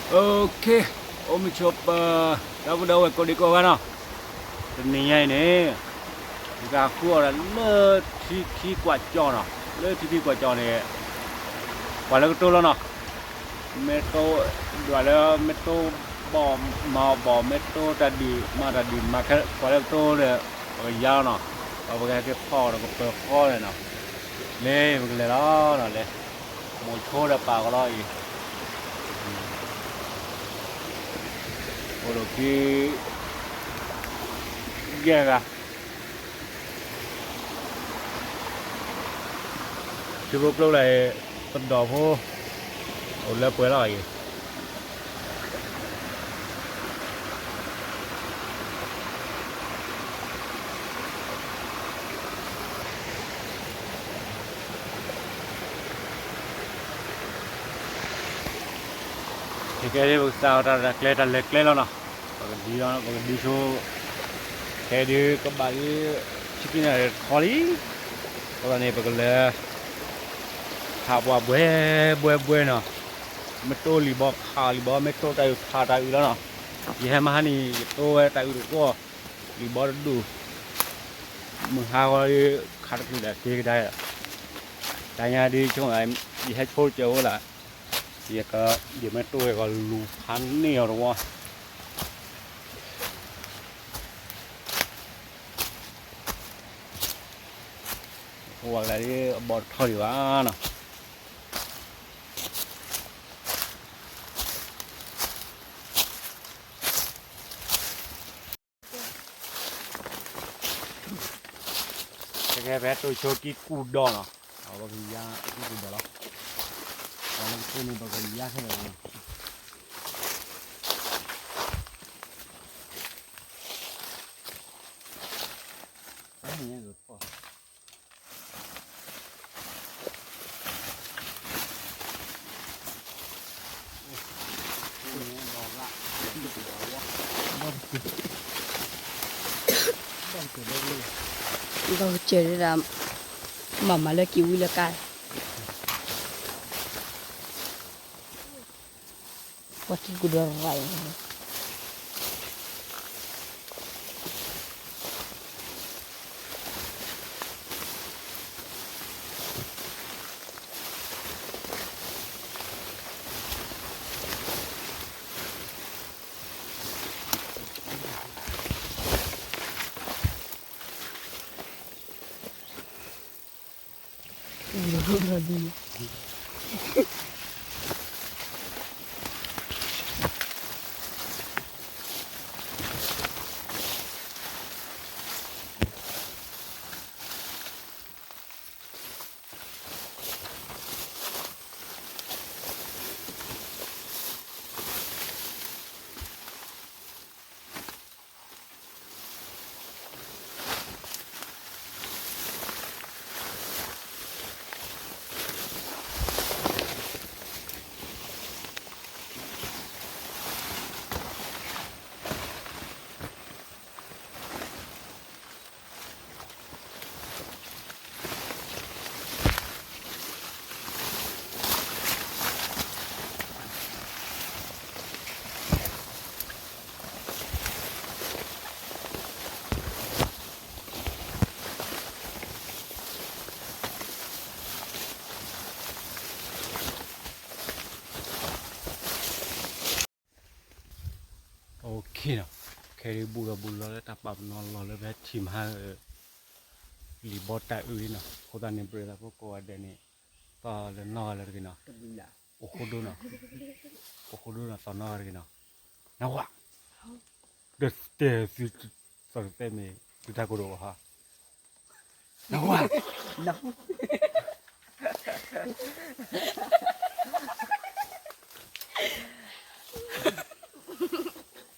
Okay, အိၣ်မုာ်ဆိးပၢၤ ဒီပုၢ်ဒီဝဲၢ်ကိးဒံကိးဂၤနီၤ, တနံၤညါအံၤန့ၣ် ယကဃုအီၣ်ဒီးလၢထံခံကွၢ်ကၠီနီၤ, လၢထံခံကွၢ်ကၠီန့ၣ် ကွၢ်လၢကတိၤလီၤနီၤ, မ့ၢ်တိၢ်ဒွးလၢ မ့ၢ်တိၢ်ဘီၣ်မၤအီၣ်ဘီၣ် မ့ၢ်တိၢ်တၢ်ဒုးမၤတၢ်ဒုးမၤခဲ ကွၢ်လၢကတိၤဒီး ပကယါလီၤနီၤ, ဒီးပကဟဲက့ၤဖီၣ်ဒီးကပၢၤဃီန့ၣ်နီၤ, လဲၤပကလဲၤလီၤနီၤလဲၤ, မိၤဆိဒီးပာ်ကလီအံၤ အိၣ်ဒီးခံ ယဲၢ်ဂၤ, ထံဖိကျိလၢ ပဒီးဖိ အိၣ်လၢပှဲၤလီၤအံၤ ခဲကဲဒ် ပကစးအီၤတၢ်ကျဲ တၢ်လဲၤကျဲလီၤနီၤ, ပကဒ်လီၤ ပကဒ်ဆိ ခဲဒ်ကဘၣ်လၢ ဆံက့နၣ်ရံၣ်တခီလံ, အဃိသတးန့ၣ် ပကလဲၤ ခးပှၤဘှဲဘှဲဘှဲနီၤ, မ့ၢ်တိၢ်လံာ်ဘီခးလံာ်ဘီ မ့ၢ်တိၢ်တၢ်အုးခးတၢ်အုးလီၤနီၤ, ယဟဲမဟါန့ၣ် ယတိၢ်ဝဲတၢ်အုးတကွီၢ် လံာ်ဘီတဒူၣ်, မုၢ်ဟါဂီၤ ခးတချုးဒီးက့ၤကဒါ, တၢ်ညါဒ်ဆိ ယဟဲဆိကၢၤအိၣ်လၢ ယက ယမ့ၢ်တိၢ်ဝဲကီးလူၤဖးန့ၢ်အီၤတဝီ, အိၣ်ဝဲကဒါဒ်အဘီတထီၣ်ဒံးဘၣ်နီၤ. ခဲကဲ ပဟဲတိၢ်ဆိကံၢ်ကူၣ်ဒီနီၤ, အဝဲကယါကံၢ်ကူၣ်ဒီလီၤ, ပှၤလၢကတိၢ်န့ၣ် ပကယါခဲလၢာ်လီၤ. ဘၣ်ကစၢၢ်ဒၣ် မၤမၤလၢက့ၤဝံလၢကါ ပှၤကံၢ်ကူၣ်ဒီရၤ Okay နီၤ, ခဲအံၤဘူၣ်ဒီးဘူၣ်လီၤလၢတၢ်ပာ်ပနီၣ်လီၢ်လၢပဟဲထံၣ်မး လံာ်ဘီတၢ်အုးလံနီၤ, အဃိသတးန့ၣ် ပရ့သးဖိကိးဂၤဒဲးန့ၣ် သီၣ်လၢနီၢ်ဂၤလၢတဂ့ၤနီၤ, အိၣ်ဃိဒိနီၤ, အိၣ်ဃိဒိနီၤ သီၣ်နီၢ်ဂၤတဂ့ၤနီၤ, နဝၤ, ဒီးတဲသု သီၣ်တသဲမ့ၢ် သုတၢ်ကိၢ်တအိၣ်ဘၣ်ဟီ နဝၤ,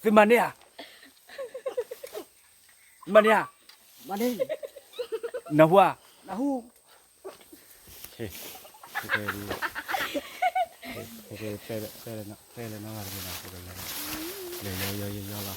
သုမၤန့ၢ်ဧါ, မၤန့ၢ်ဧါ, နဟူဧါ, နဟူ, တဲလၢနီၢ်ဂၤတဂ့ၤနီၤ, လဲၤယီယီယီယီလီၤ.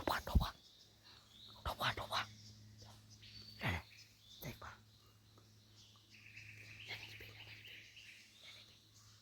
ထိၣ်ပှၢ် ထိၣ်ပှၢ် ထိၣ်ပှၢ် ထိၣ်ပှၢ် ထိၣ်ပှၢ် ထိၣ်ပှၢ် ထိၣ်ပှၢ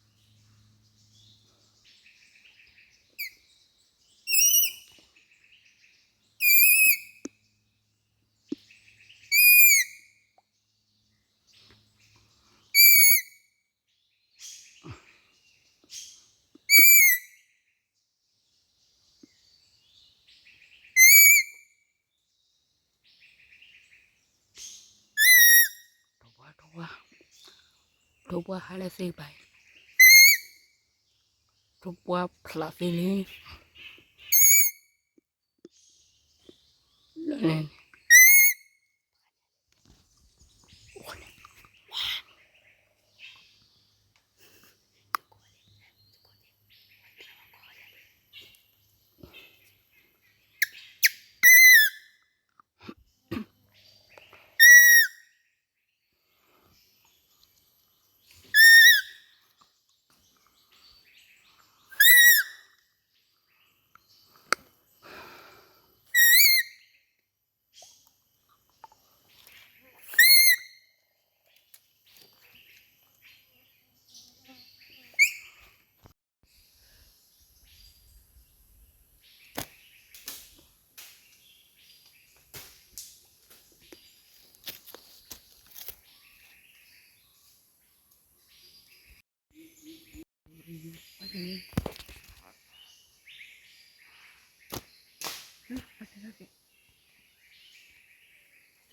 ်ဟါလၢသ့ၣ်ကပၤအံၤ, ထိၣ်ပှၢ်ဖျးသ့လံ. လၢန့ၣ် လ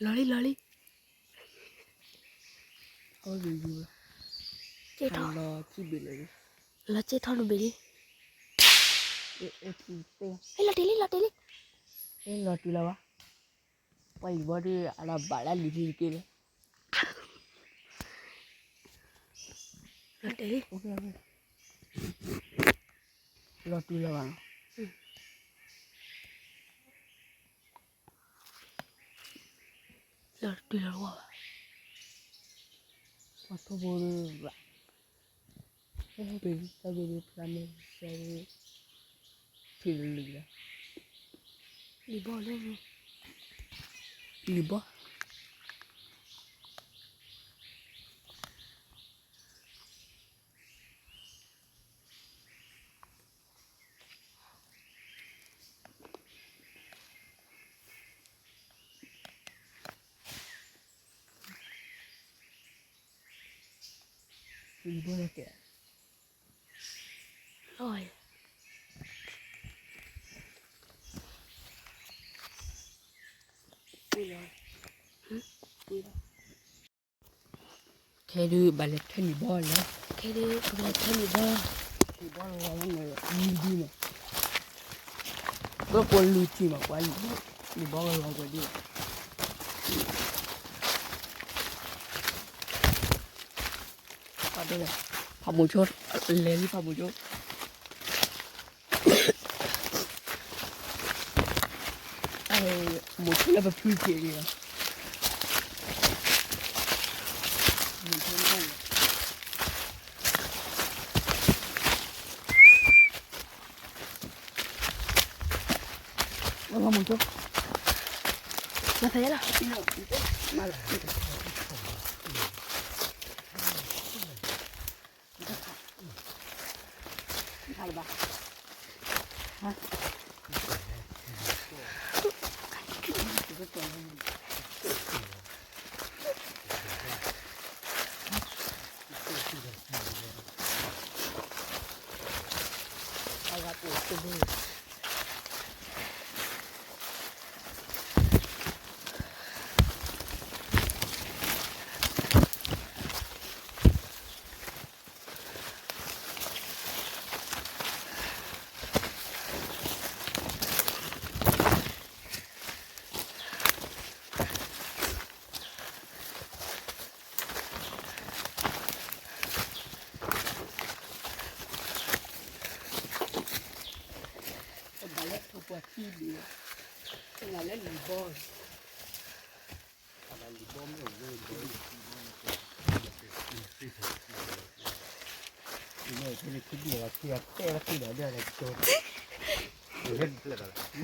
ီၤလံ လီၤလံ. အီၣ်ယူၤယူၤ, ကဲထီၣ်, လီၤစ့ထီၣ်နဘ့ၣ်လံ. လီၤတ့ၢ်လံ လီၤတ့ၢ်လံ. လီၤတုၤလီၤဘၣ်. ပှၤယံၤဘီဒုး အလီၤဘၣ်လၢလံၤဟံၣ်တက့ၢ်လၢ လီၤတ့ၢ်လံ. လီၤတုၤလီၤဘၣ်နီၤ. လီၤတုၤလီၤဘၣ်. ပှၤထိၣ်ဖိဒုးဘၣ်, ဟဲဟဲက့ၤ ဟဲက့ၤဖျါမဲာ် ဆဲး ထံၣ်လံလီၤ. လံၤဘီလၢ လံၤဘီ. လံၤဘီလၢကဲ, လီၤ, ခဲဒုးဘၣ်လဲၤထၢလံၤဘီလဲၣ်, ခဲဒုးဘၣ်လဲၤထၢလံၤဘီလဲၣ်, လံၤဘီလီၤန့ၣ် လံၤဒုန့ၣ်, ဘၣ်ကိးလံၤထံးမး ပှၤလံၤဘီ, လံၤဘီကလီၤပှဲၤဒု, ဖးမိၤဆိ, လဲၤလံဖးမိၤဆိ. မိၤဆိလၢပဖုက့ၤန့ၣ်လီၤ. မိၤဆိ, မၤဖဲလီၤ. ဘၣ်လၢထိၣ်ပှၢ်ထံဘ့ၣ်, တနၤလၢလံၤဘီ, လံၤဘီမ့ၢ်အိၣ်လၢဘီ, လံၤဘီန့ၣ်, လံၤဘီန့ၣ်, မ့ၢ်တပီ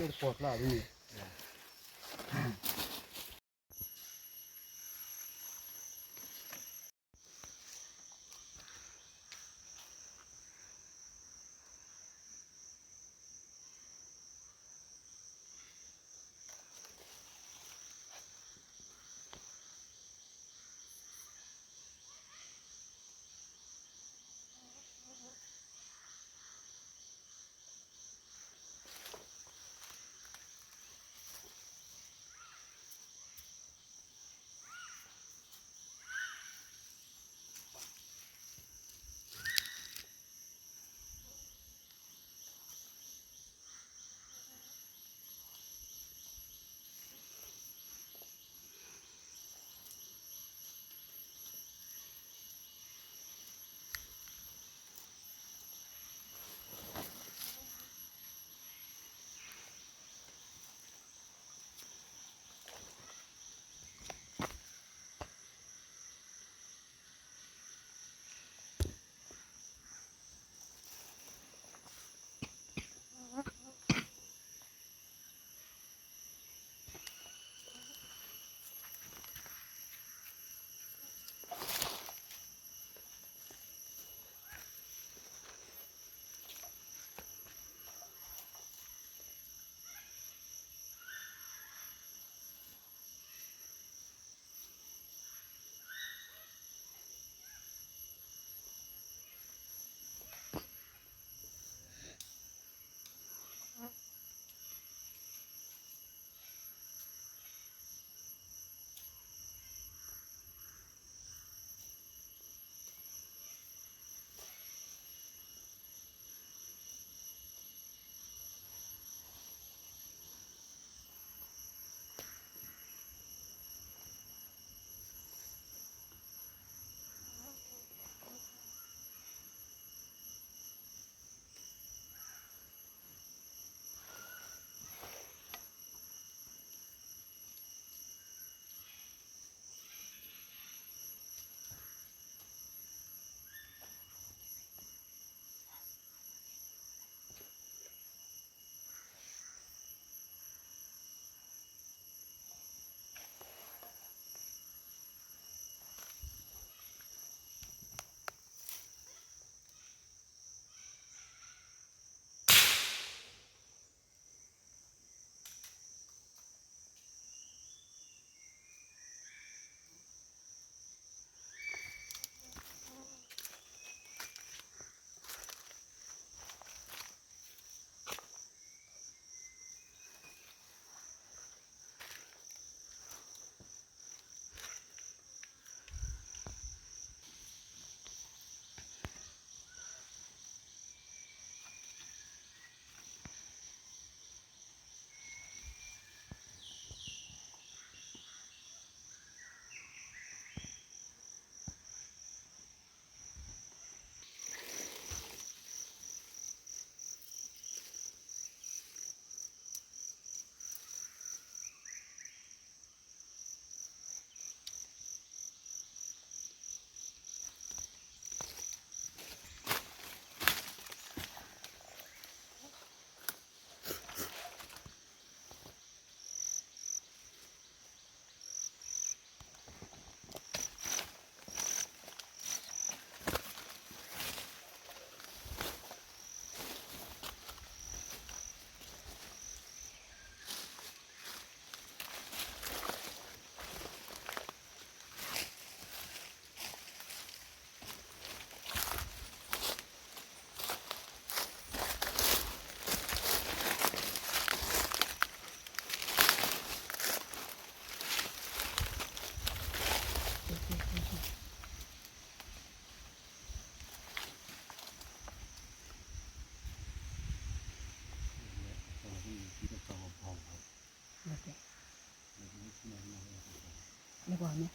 ၢ်ကျါဒ်န့ၣ်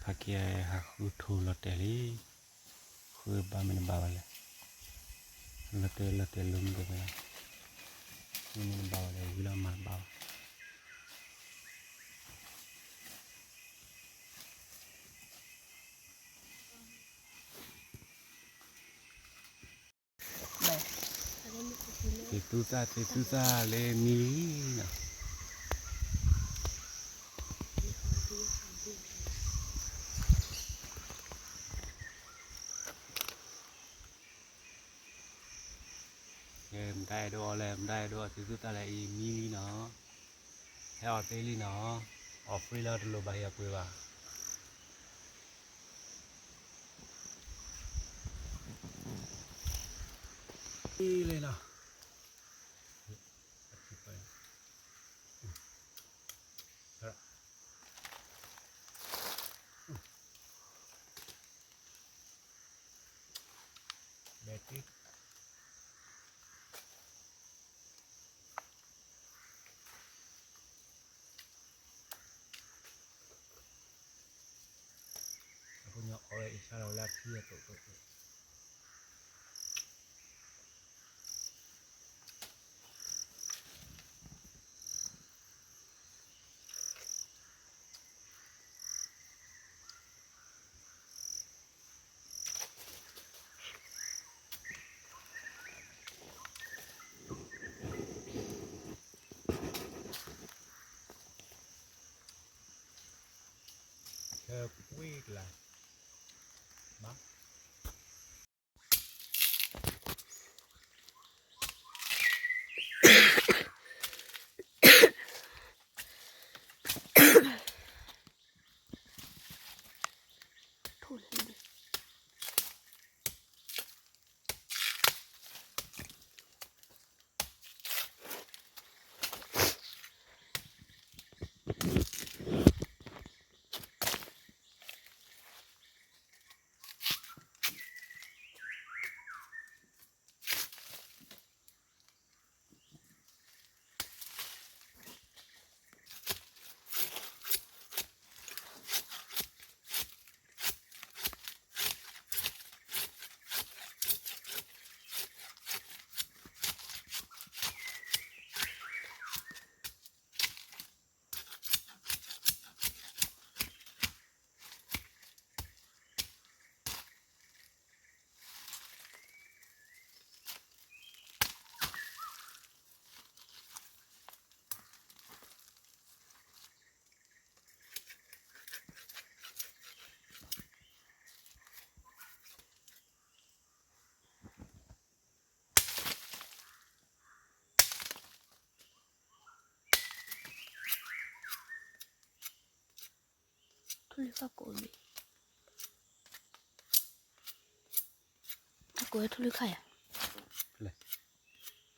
ဖးက့ဟးဃုထူလီၤတဲာ်လံ, ဃုဘၣ်မ့ၢ်နဘၣ်ဘၣ်လဲၣ်, လီၤတဲာ်လီၤတဲာ်လၢမ့ၢ်ကဘၣ်, မ့ၢ်နဘၣ်ဝဲဒီးဝံၤလီၤမၤတဘၣ်ဘၣ်. သ့ၣ်သူသၣ် သ့ၣ်သူသၣ်လၢမံလံနီၤ. မတၤအဲၣ်ဒိးအီၤလဲၣ်, မတၤအဲၣ်ဒိးအီၤသ့ၣ်သူသၣ်လၢအံၤမံလံနီၤ. ဟဲအီၤသ့လံနီၤ, အီၣ် free လီၤ တလိၣ်ဘၣ်ဟ့ၣ်အပှ့ၤဘၣ်. လံနီၤ. အဃိညီအီၣ်ဝဲအံၤဆါလီၤလၢအထံအသိးသိး. ဆၢကွံာ်ကလါ, ဘၣ် ထူလံခါကိးန့ၣ်, အကိးဝဲထူလံခါယၤ,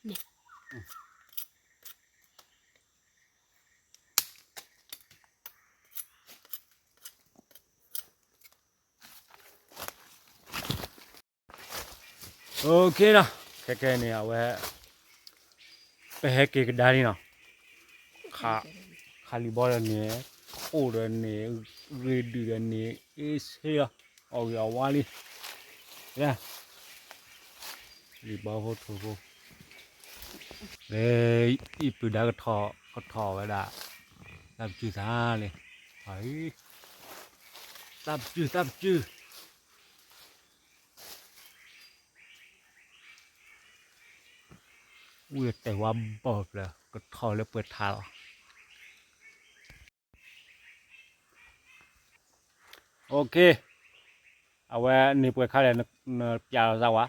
န့ၣ်. OK နီၤ, ခဲကဲန့ၣ် အဝဲ ပဟဲက့ၤကဒါလံနီၤ, ခးလံာ်ဘီဒီးန့ၣ်, အိၣ်ဒီးန့ၣ်, ဂ့ၤဒုးဒီးန့ၣ်, အ့ဆ့လီၤ, အီၣ်ဂ့ၤအီၣ်ဝါလံ, လံာ်ဘီဖိထိၣ်ဖိ, လၢအံၤပုၢ်ဒါကထီၣ်ကထီၣ်ဝဲဒၣ်, သးပစုၢ်သးလံ, သးပစုၢ်သးပစုၢ် ဝံၤတဲဝါဘီၣ်ဖျၢၣ် ကထီၣ်လၢပှဲၤထးလီၤ. OK, အဝဲန့ၣ်ပှဲၤခါလဲၣ်, နပျးလီၤသးဝဲ,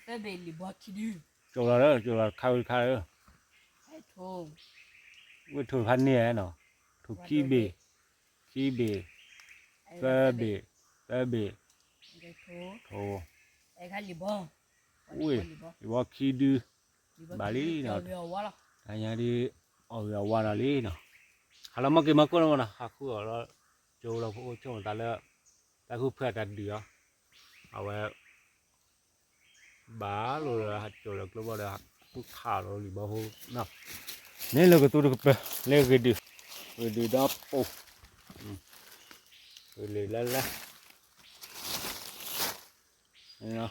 ကၠိလီၤ, ကၠိလီၤတခါဝံၤတခါဧၢ, ဝံၤထိၣ်တခါန့ၣ်နီၤ, ထိၣ်ခံဘ့ၣ်, ခံဘ့ၣ်, သၢဘ့ၣ်, သၢဘ့ၣ်, ထိၣ်, ဝံၤ, လံာ်ဘီခံဒု, ဘၣ်လံနီၤ, တညါဒ် အီၣ်ဂ့ၤအီၣ်ဝါဒီးလံနီၤ, ဟးလီၤမၤက့ၤမၤကိၢ်လီၤမနီၤ, ဟးဃုအီၣ်လီၤ, ကၠိလီၤဖိအိၣ်ဆိးမတၤလၢ တၢ်ဃုဖၢတၢ်ဒုးအီၤ, အဝဲ ဘၣ်လိာ်ဒီး ဟးကၠိလီၤကျိဘီဒီး ဟးဃုခးလီၤလံာ်ဘီဖိနီၤ, န့ၣ်လၢကသူတကပၤ လၢဂ့ၤဒုး, ဂ့ၤဒုးဒီးပိာ်, ဂ့ၤလံလၢလၢ န့ၣ်လီၤ,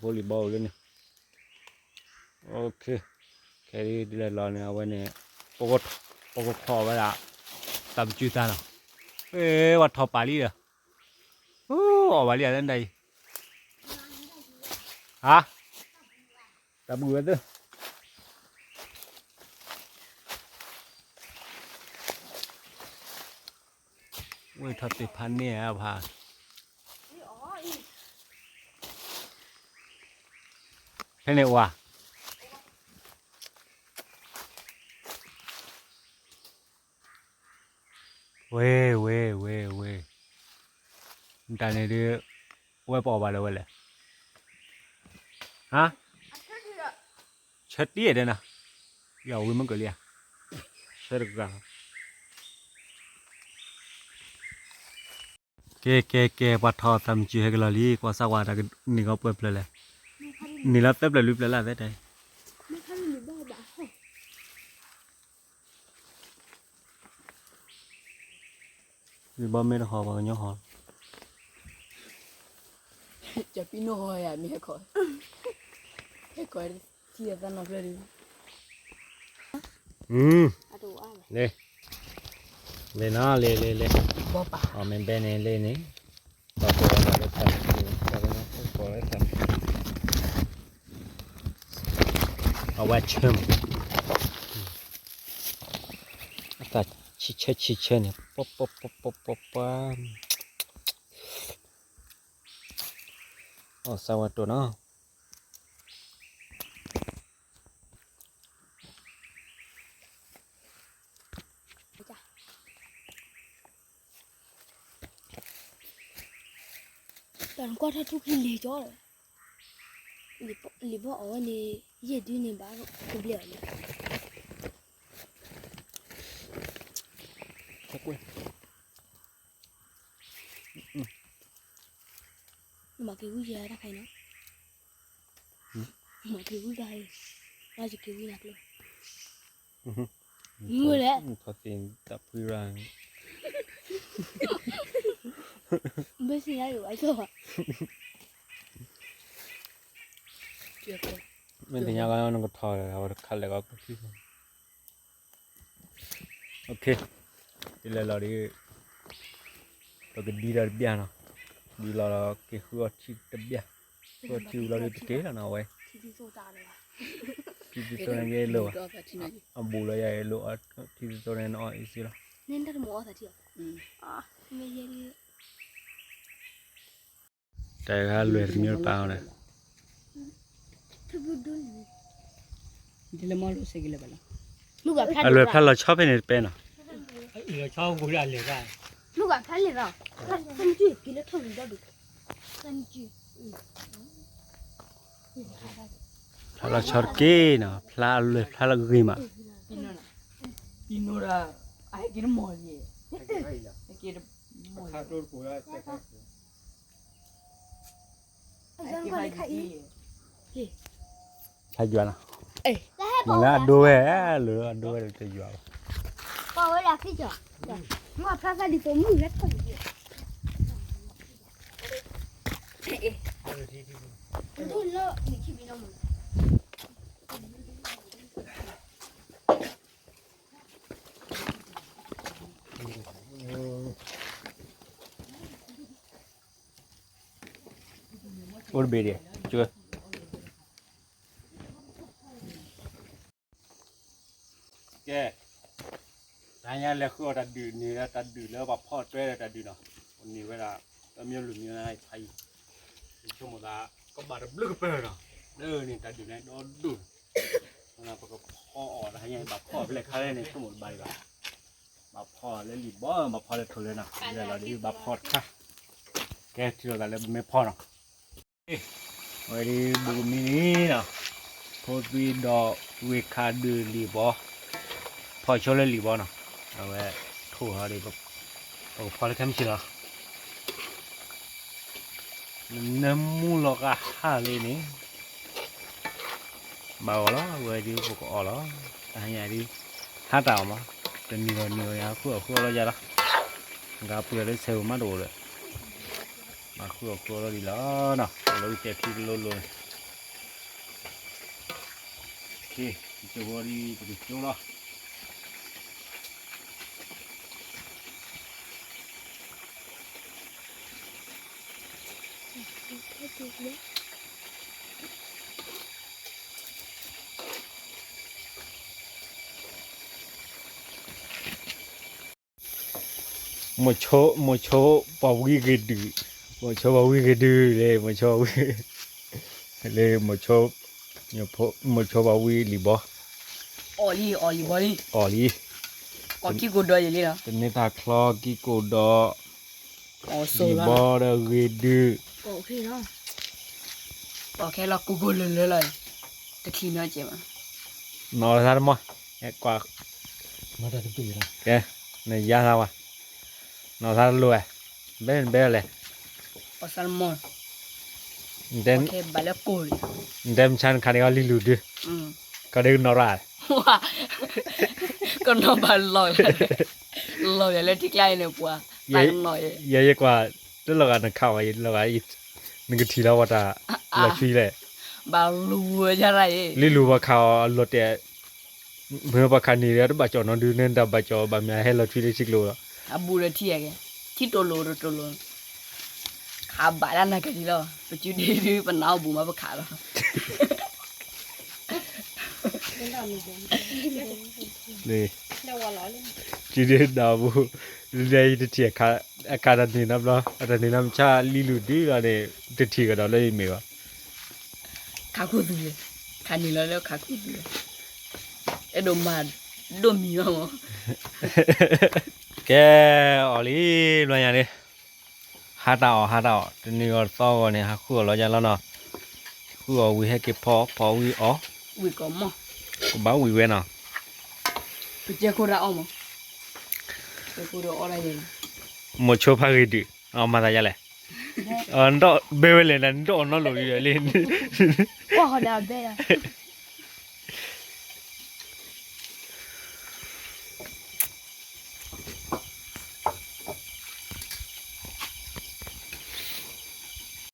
ဖိလံၤဘီအိၣ်လၢန့ၣ်, ခဲဒ်လဲၣ်လီၤန့ၣ် အဝဲန့ၣ်, ပကထီၣ်ဝဲဒၣ်, သးပစုသးလီၤ, ပှၤထီၣ်ပာ်လံဒီး, အီၣ်ဘၣ်လံဧါ တၢ်အံၤ, ဟါ, တၢ်ဘုၣ်ဝဲသ့ၣ် ဝဲထီၣ်သ့ၣ်ဖးန့ၢ်အဖး, ဖဲန့ၣ်ဝါ, ဝဲ, ဝဲ, ဝဲ, ဝဲ, တၢ်န့ၣ်ဒုး, ဝဲပအီၣ်ဘၣ်လၢၤဝဲလဲၣ်, ဟါ, ဆၢတံၢ်ဒဲးနၤ, ယဝံၤမ့ၢ်ကလံဧါ, ဆၢတဂၤ ကဲ ကဲ ကဲ ပှၤထီၣ်သးမုၢ်စူၤဟဲကလီၤလံ ကွၢ်စၢ်ဝါတၢ်ကန့ၢ်ဂီၤပှဲၤဖျၢၣ်လဲၣ်, န့ၢ်လီၤသၢဖျၢၣ်လွံၢ်ဖျၢၣ်လၢသဲတဲ, လံဘီမ့ၢ်တဟီၣ်ပှၤကညီဟီၣ်, ကပံနိဟီၣ်ယၤမ့ၢ်ဟဲခီ, ဟဲခီ, ထံအသးနီၢ်ဖျၢၣ်ဒုး, လ့, လ့နီၤ လ့ လ့ လ့, အီၣ်မ့ၢ်ဘဲန့ၣ်လ့န့ၣ်, ပှၤကိးလၢသးမုၢ်စူၤ, ပှၤကညီကိးလၢသးမုၢ်စူၤ, အဝဲဆၢမး, အသးဆံးဆၢဆံးဆၢန့ၣ်, ပှၤပှၤပှၤပှၤပှၤ, အီၣ်စၢ်ဝဲတိၢ်နီၤ. တၢ်နကွၢ်ထီၣ်ထူၣ်ဖံလ့ၤကၠီ, လံာ်ဘီအီၣ်ဝဲန့ၣ်, ယဲၢ်ဒုန့ၣ်ဘၣ်ကဘျဲၣ်အီၤလံ, နမၤက့ၤဝံၤယဲတၢ်ခါအံၤနီၤ, နမၤက့ၤဝံၤတၢ်အံၤ, နက့ၤဝံၤနကျိ, မ့ၢ်လဲၣ်, ထီၣ်သ့ၣ်တၢ်ဖှံရၣ်, ဘၣ်ဆ့ၣ်ညါယိၤအကၠီၣ်ဘၣ်, မ့ၢ်သ့ၣ်ညါကီးနကထီၣ်ဒီး အဝဲတခါလဲၣ်ကီးကထံၣ်, ဒ်လဲၣ်လီၤဒ်, ပကဒံဒီးတဘျၣ်နီၤ, ဒ်လီၤဒီးက့ၤဃုအီထံတဘျၣ်, ဃုအီထံဝံၤလီၤဒ်တက့ၢ်လီၤနီၤဝဲ, ထံသ့ၣ်သိန့ၣ်က့ၤလိၣ်ဘၣ်, အဘူးလီၤယၤအလိၣ်, ထံသ့ၣ်သိန့ၣ်နအီၣ်အ့ၣ်စ့လီၤ. တၢ်ဂၤလွဲၢ်တမံၤတပာ်အီၤဒီး, အလွဲၢ်ဖျါလီၤဆီဖဲန့ၣ်တပဲနီၤ, ဖျါလီၤဆီတက့ၢ်နီၤ, ဖျါအလွဲၢ်ဖျါလီၤဂ့ၤမး, ခါယွၤနီၤ, မ့ၢ်လၢအဒိဝဲ, လၢအဒိဝဲတယွၤဘၣ်, အိၣ်တဘ့ၣ်ဒံး, ကဲ, တဟါညါလဲၤဃုအီၣ်တၢ်ဒုးန့ၣ်ဒီး တၢ်ဒုးလၢပှၤဖီၣ်တွဲဒီးတၢ်ဒုးနီၤ, ပန့ၢ်ဝဲဒၣ် တမံၤလွံၢ်မံၤနၤဖးယံၤ, ယဆိကမိၣ်သး ကဘၣ်တဘျုးကပၢၢ်နီၤ, လၢန့ၣ်တၢ်ဒုးန့ၣ်ဒီဒိၣ်န့ၣ်, ပကဖီအီၣ်တဟါညါအံၤ ဘၣ်ဖီအီၣ်ဖဲလဲၣ်ခါလဲၣ်န့ၣ် ဆိကမိၣ်တဘၣ်ဒံးဘၣ်, ဘၣ်ဖီလၢလံာ်ဘီ ဘၣ်ဖီလၢထိၣ်လၢနီၤ, လဲၤလီၤဒ်ဘၣ်ဖီတခါ, ကဲထံၣ်လိာ်သးလၢပမ့ၢ်ဖီနီၤ. အဝဲဒ်ဘူးကမံန့ၣ်နီၤ, ဖိသွံဒီးဝ့ၢ်ခးဒုးလံာ်ဘီ, ဖီဆိလၢလံာ်ဘီနီၤ, အဝဲထိၣ်ဟီဒ်, ပကဖီလၢခဲမုၢ်ဆ့ၣ်လီၤ, နမူလီၤကဟၣ်လံန့ၣ် ဘၣ်အီၣ်လီၤ, အဝဲဒ်ပကအီၣ်လီၤ, တဟါညါဒ်, ဟါတၢ်အီၣ်မး, တနံၤဂီၤနံၤဂီၤညါ ဃုအီၣ်ဃုအီလီၤယၤလီၤ, ဂၤပှ့ၤအီၤလၢဆဲးဧိၤမးတအိၣ်ဒီး, ဘၣ်ဃုအီၣ်ဃုအီလီၤဒ်လီၤနီၤ, လၢဝံတဲာ်ထံတလိၤလိၤန့ၣ်, က့ၤဝီဒီး ပကကၠိလီၤ. မိၤဆိပှၤဝံဂ့ၤဒုး, မိၤဆိပှၤဝံဂ့ၤဒုးလၢ မိၤဆိဝံ, လၢ မိၤဆိပှၤဝံလံၤဘီ, အီၣ်လံ, အီၣ်လံၤဘီလံ, အီၣ်လံ, အီၣ်ကံၢ်ကိၣ်ဒီးယလံလီၤ, တန့ၤတၢ်ချီကံၢ်ကိၣ်ဒီး, လံၤဘီဒီးဂ့ၤဒုး, အီၣ်ခဲလီၤကိၢ်ကိၢ်လၢလၢလီၤ, တချံးနီတစဲးဘၣ်, နီၢ်သးတမီၢ်, ကွၢ်, ကဲ, နယါသးဝဲ, နီၢ်သးတလိၣ်ဝဲ, ဘဲနဘဲလဲၣ်, နတဲမဆါနခးန့ၣ်အီၤလံလူၤဒုး, ကီဒ်ကနီၢ်ရၣ်, ကနီၢ်ဘၣ်လီၤ, လီၤယၤလၢထံကျါအံၤန့ၣ်ပှၤ, ယဲယကွၢ်, တလီၤဂာ်နခးဝဲ, ယလီၤဂာ်, နကထံၣ်လီၤဝဲတၢ်လီၤထွံလဲၣ်, ဘၣ်လူၤဝဲယၤရၣ်အံၤ, လံလူၤပှၤခးအီၤအလီၤတဲာ် မ့ၢ်ပှၤခးန့ၣ်ဒီးတဘၣ်ကၠီၣ်နီၤဒုး နတၢ်ဘၣ်ကၠီၣ်ဘၣ်မ့ၢ်ဟဲလီၤထွံလၢထံကျိလီၤ, အဘူးဒီးထံအကဲ, ထံတိၢ်လိာ်တတိၢ်လိာ်, ခးဘၣ်ဒၣ်နၤကဒံလီၤ, ပစုဒ့ဒုးပနၢ်အိၣ်ဘူးမးပခးလီၤ, စုဒ့နၢ်အိၣ်ဘူး, တထံၣ်အခါတၢ်တနံၤနီတဘျီ, အတနံၤနီမဆါလံလူၤဒုးလီၤန့ၣ်, တထံၣ်ကဒီးလၢယမ့ၢ်ဘၣ်, ခးခူသူၣ်, ခးန့ၣ်လီၤလၢခးခူသူၣ်, အဲၣ်ဒိးမၤဒိၣ်မံၤဘၣ်မး ကဲ, အီၣ်လံ, ဘျီညါန့ၣ်, ဟါတၢ်အီၣ် ဟါတၢ်အီၣ် တနံၤဂီၤတသီဂီၤန့ၣ် ဟးဃုအီၣ်လီၤယါလီၤနီၤ, ဃုအီၣ်ဝံၤဟဲက့ၤဖီ ဖီဝံၤအီၣ်, ဝံၤကီးမီၢ်, ကဘၣ်ဝံၤဝဲနီၤ, မိၤဆိဖးဂ့ၤဒုး, အမၤသးယါလဲၣ်, ဘဲဝဲလဲၣ်နၤ နတအီၣ်နီတလိၤဒ်လဲၣ်, ပှၤဟီၣ်ဒၣ်ဘဲလီၤ